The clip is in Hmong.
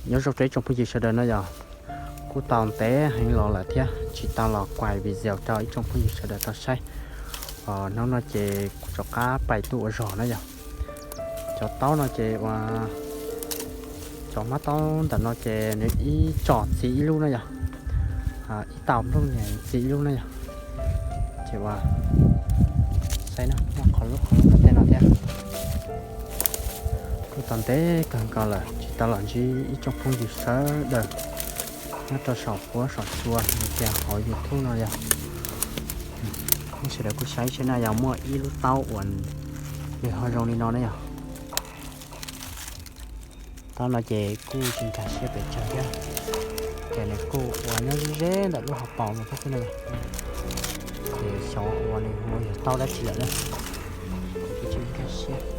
Nyob zoo rau ib tsoom phooj ywg sawv daws no yog, kuj tau ntev heev los lawm thiab tsis tau los kuaj video rau ib tsoom phooj ywg sawv daws tau saib. Hnub no ces kuv rov qab pais tuaj ua zog na yog. Cov taub no ces ua, cov hmab taub ntawm no ces nws ib tsom txi ib lub na yog, ib tau nplooj nyias txi ib lub na yog. Ces ua, saib no muaj qhov lub qhov lub tej no thiab. Kuj tau ntev kawg nkaus lawm tsis tau los ntsib ib tsoom phooj ywg sawv daws nyob rau saum huab saum cua los tias hauv YouTube no yog. Sawv daws kuj saib seb na yog muaj ib lub taub uas nws ho zoo li no na yog. Taub no ces kuj tsis nkag siab pes tsawg thiab, ces nws kuj ua nyob ze ze ntawm lub hauv paus no thiab xwb na yog. Ces xyov ua nws mus yog taub dab tsi lawm na, ces kuj tsis nkag siab.